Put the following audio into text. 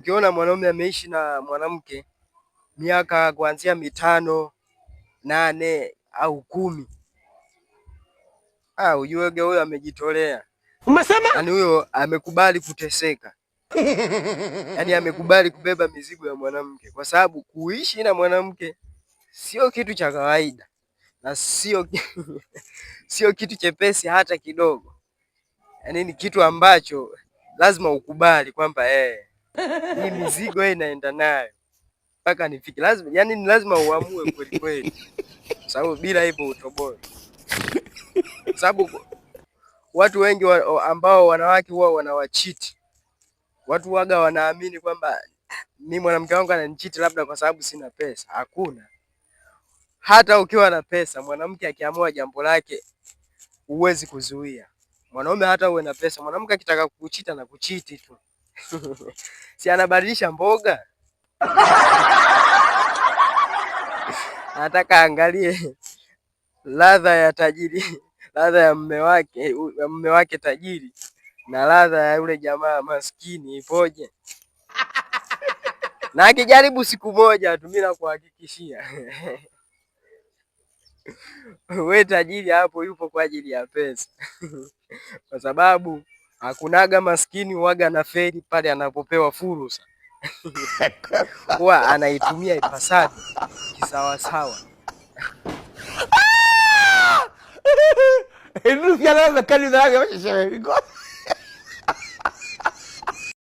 Ukiona mwanaume ameishi na mwanamke miaka kuanzia 5, 8 au 10, ujuege huyo amejitolea. Umesema? Yaani huyo amekubali kuteseka. Yaani amekubali kubeba mizigo ya mwanamke, kwa sababu kuishi na mwanamke sio kitu cha kawaida na sio kitu chepesi hata kidogo. Yaani ni kitu ambacho lazima ukubali kwamba hii mizigo inaenda nayo mpaka nifike. Lazima, yani ni lazima uamue kweli kweli, sababu bila hivyo utoboe. Sababu watu wengi ambao wanawake huwa wanawachiti watu, waga wanaamini kwamba mi mwanamke wangu ananichiti labda kwa sababu sina pesa. Hakuna, hata ukiwa na pesa, mwanamke akiamua jambo lake huwezi kuzuia. Mwanaume hata uwe na pesa, mwanamke akitaka kukuchita na kuchiti tu si anabadilisha mboga anataka angalie ladha ya tajiri, ladha ya mume wake tajiri na ladha ya yule jamaa maskini ipoje. Na akijaribu siku moja tu, mimi nakuhakikishia we tajiri hapo yupo kwa ajili ya pesa kwa sababu hakunaga maskini waga na feri pale anapopewa fursa huwa anaitumia ipasavyo kisawasawa.